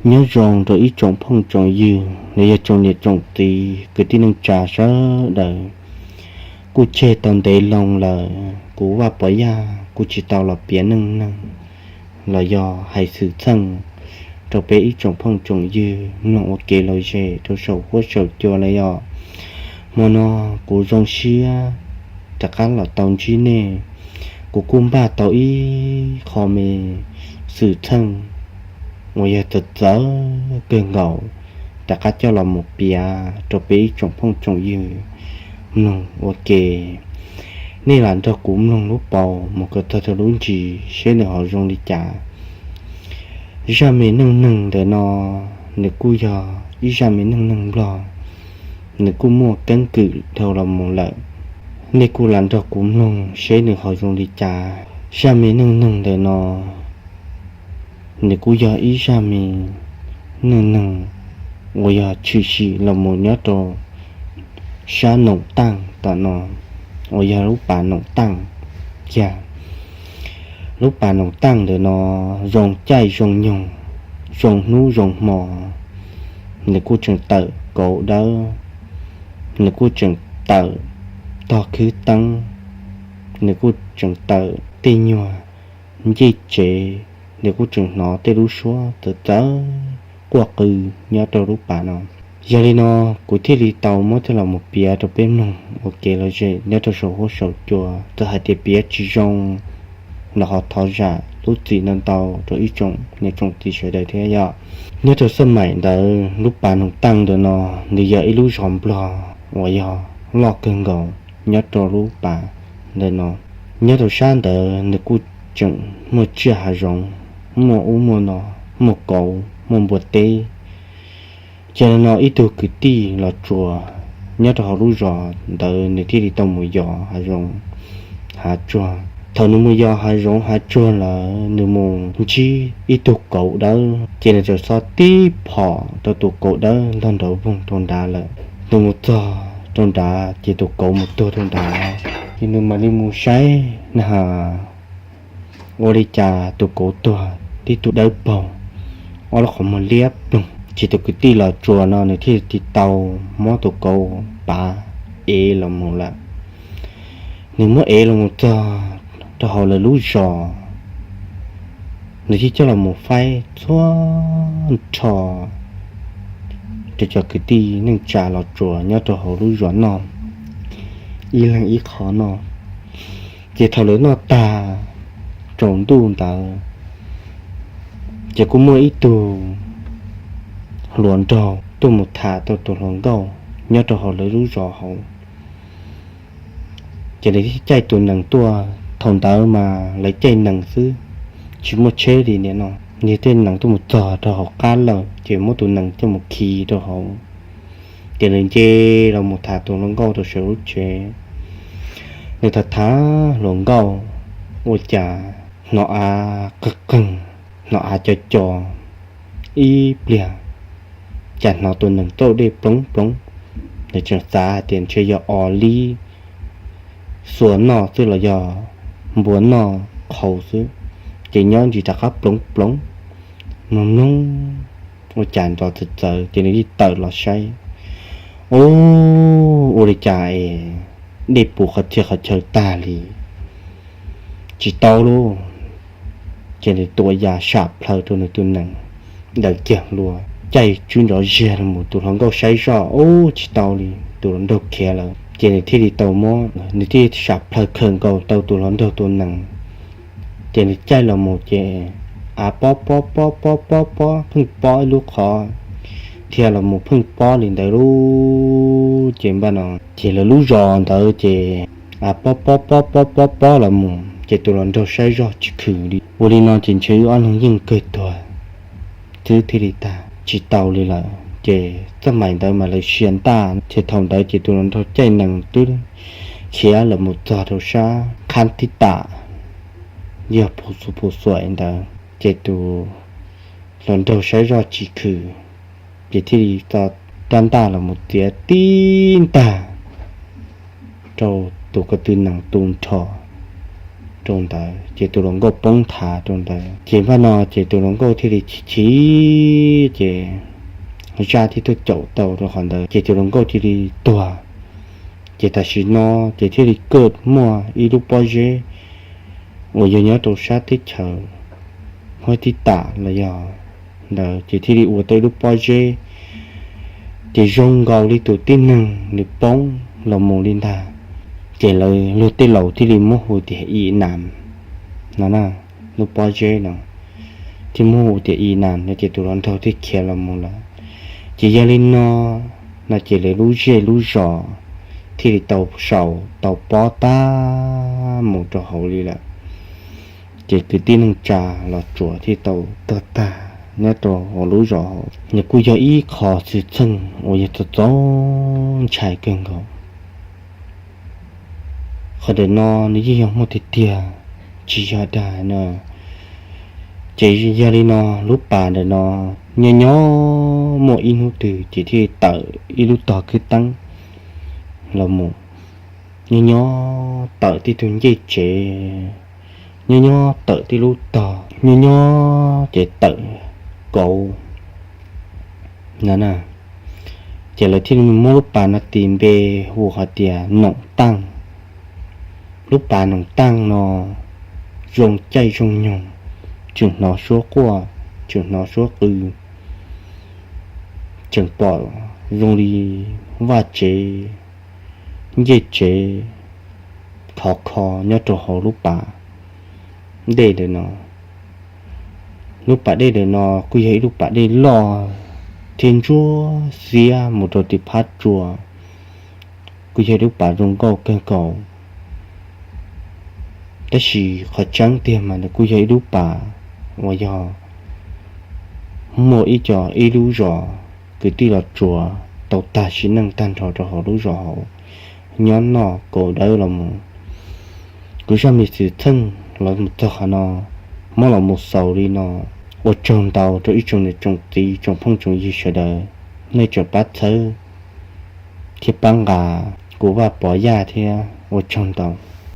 Nyob zoo rau ib tsoom phooj tsoom ywg los yog tsoom niam tsoom txiv kwv tij neej tsa sawv daws. Kuj tseg tau ntev loo lawm, kuv Vaj Pov Yaj kuj tsis tau los piav neej neeg los yog hais xwm txheej rau peb ib tsoom phooj tsoom ywg mloog ua kev lom zem rau saum huab saum cua los yog. Hmo no kuv zoo siab rov qab los tau ntsib nej. Kuv kuj npaj tau ib qho me xwm txheej uas yog txawv txawv kawg nkaus rov qab coj los mus piav rau peb ib tsoom phooj tsoom ywg mloog ua ke. Nej lam nrog kuv mloog lub paus mus kom txog rau lub ntsis seb nws ho zoo li cas. Zaj me neej neeg ntawm no nws kuj yog ib zaj me neej neeg Nplog, nws kuj muaj keeb kwm dhau los mus lawm. Nej kuj lam nrog kuv mloog seb nws ho zoo li cas. Zaj me neej neeg ntawm no nws kuj yog ib zaj me neej neeg uas yog tshwm sim los mus nyob rau sab Noom Taaj tom no, uas yog lub pas Noom Taaj kiag. Lub pas Noom Taaj ntawm no zoo caij zoo nyoog, zoo hnub zoo hmo, nws kuj tseem tawm kauv dawb, nws kuj tseem tawm tog khwb teeb, nws kuj tseem tawm tej nyuag ncej tsev, nws kuj tseem hnov tej lub suab txawv txawv quaj qw nyob rau lub pas no. Yog li no kuv thiaj li tau muab coj los mus piav rau peb mloog ua kev lom zem nyob rau saum huab saum cua. Txawm hais tias piav tsis zoo los ho thov zam lub txim ntau ntau rau ib tsoom niam tsoom txiv sawv daws thiab yom. Nyob rau xab maim ntawd lub pas Noom Taaj ntawm no nws yog ib lub zos Nplog uas yog loj kawg nkaus nyob rau lub pas ntawm no. Nyob rau sab ntawd nws kuj tseem muaj tsiaj hav zoov, muaj ub muaj no, muaj kauv muaj npua teb. Ces no ib tug kwv tij los tsuas nyob rau hauv lub zos ntawd nws thiaj li tau mus yos hav zoov hav tsuag. Thaum nws mus yos hav zoov hav tsuag lawm nws mus ntsib ib tug kauv dawb, ces nws txawm xob tib phom rau tus kauv dawb ntog nrov voog rau nrad lawm. Nws mus txog rau nrad ces tus kauv mus tuag rau nrad, ces nws mam li mus saib na has ua li cas tus kauv tuag tib tug dawb paug, ob lub qhov muag liab ploog. Ces tus kwv tij los tsuas no nws thiaj li tau muab tus kauv pav ev los mus lawm. Nws muab ev los mus txog rau hauv lawv lub zos, nws thiaj coj los mus faib txhua nrho rau cov kwv tij neej tsa los tsuas nyob rau hauv lub zos noj, ib leeg ib qho noj. Ces thaum lawv noj tag tsaus ntuj ntawd, ces kuj muaj ib tug hluas nraug tuaj mus tham tau tus hluas nkauj nyob rau hauv lawv lub zos hauv. Ces nws thiaj caij tus nees tuaj, thaum ntawd mas lawv caij nees xwb, tsis muaj tsheb li nim no. Nws caij nees tuaj mus txog rau hauv qab lawm ces muab tus nees coj mus khi rau hauv, ces nws nce los mus tham tus hluas nkauj rau saum lub tsev. Nws tham tham hluas nkauj ua cas hnov av qeeg qeeg, hnov av co co ib pliag, cas hnov tus nees tauj dej ploov ploov. Nws tseem xav hais tias ntshe yog os lib xuas noj xwb los yog npua noj qhau xwb, ces nyob ntsis rov qab ploov ploov, mloog mloog ua cas nrov txawv txawv ces nws thiaj tawm los saib. Ub, ua li cas es dej puv qhov txhia qhov chaw tag li, tsis tau lauj. Ces nws tuav yas sam plhaws rau nws tus nees daws kiag hlua, caij tswb nrov ziag los mus. Tus hluas nkauj saib zoj, ub, tsis tau li, tus hluas nraug khiav lawm. Ces nws thiaj li tau muab, nws thiaj sam plhaws khawm nkaus tau tus hluas nraug tus nees. Ces nws caij los mus ces av pob pob pob pob pob pob, pheej pob ib lub qhov, dhia los mus pheej pob li ntawd lauj. Ces npaj no ces lawv lub zos ntawd ces av pob pob pob pob pob pob los mus ces tus hluas nraug saib zoj tsis khwm li. Ua li no ces ntshe wb ob leeg yeej kawg tuag xwb thiaj li tag, tsis tau li lawm. Ces xab maim ntawd mas lawv sia ntaj, ces thaum ntawd ces tus hluas nraug caij nees twb khiav los mus txog rau sab qhab tib tam, yog phu xu phu xuaim ntawd, ces tus hluas nraug saib zoj tsis khwm, ces thiaj li tso rab ntaj los mus txiav tib ntag rau tus ko tw nees tu nrho. rau ntawd ces tus hluas nkauj poob nthav rau ntawd. Ces npaj no ces tus hluas nkauj thiaj li chim chim ces zaj thiaj tuaj caum tau rau qhov ntawd ces tus hluas nkauj cia li tuag. Ces tam sim no ces thiaj li kaj muaj ib lub pob zeb uas yog nyob rau sab teb chaws Huab Tib Tam los yog ntawd ces thiaj li ua tau ib lub pob zeb ces zoo nkaus li tus tib neeg nws poob los mus li ntag. Ces lawv luag tej laus thiaj li muab hu tias I Nam no na, lub pob zeb no thiaj muab hu tias I Nam no ces tus hluas nraug thiaj khiav los mus lawm. Ces yog li no, no ces lawv lub zej lub zos thiaj li tau sau tau pob tag mus rau hauv li lawm. Ces kwv tij neej tsa Los Tsuas thiaj tau tuag tag nyob rau hauv lub zos hauv. Nws kuj yog ib qho xwm txheej uas yog txaus txaus ntshai kawg nkaus. Qhov ntawm no nws yeej yog muaj tiag tiag, tsis yog dag no. Ces yog li no, lub pas ntawm no nyob nyob muaj ib hnub twg ces thiaj tawm ib lub tog kwv teeb los mus, nyob nyob tawm tib tug ncej tsev, nyob nyob tawm tib lub tog, nyob nyob ces tawm kauv no na. Ces lawv thiaj li muab lub pas no tis npe hu hais tias Noom Taaj. Lub pas Noom Taaj no zoo caij zoo nyoog, tseem hnov suab quaj, tseem hnov suab qw, tseem pom zoo li vaj tsev, ncej tsev thov kho nyob rau hauv lub pas dej ntawm no. Lub pas dej ntawm no kuj yog ib lub pas dej loj thiab ntsuab xiab mus rau tim phab tsua, kuj yog lub pas zoo nkauj kawg nkaus. Tab sis qhov tseeb tiag mas nws kuj yog ib lub pas uas yog muaj ib co ib lub zos kwv tij Los Tsuas tau tag sim neej tag nrho rau hauv lub zos hauv, nyob noj kaus dawb los mus. Kuv zaj me xwm txheej los mus txog qhov no, muab los mus xaus li no. Ua tsaug ntau rau ib tsoom niam tsoom txiv tsoom phooj tsoom ywg sawv daws, nej tseem pab txhawb thiab pab nqa kuv Vaj Pov Yaj thiab, ua tsaug ntau.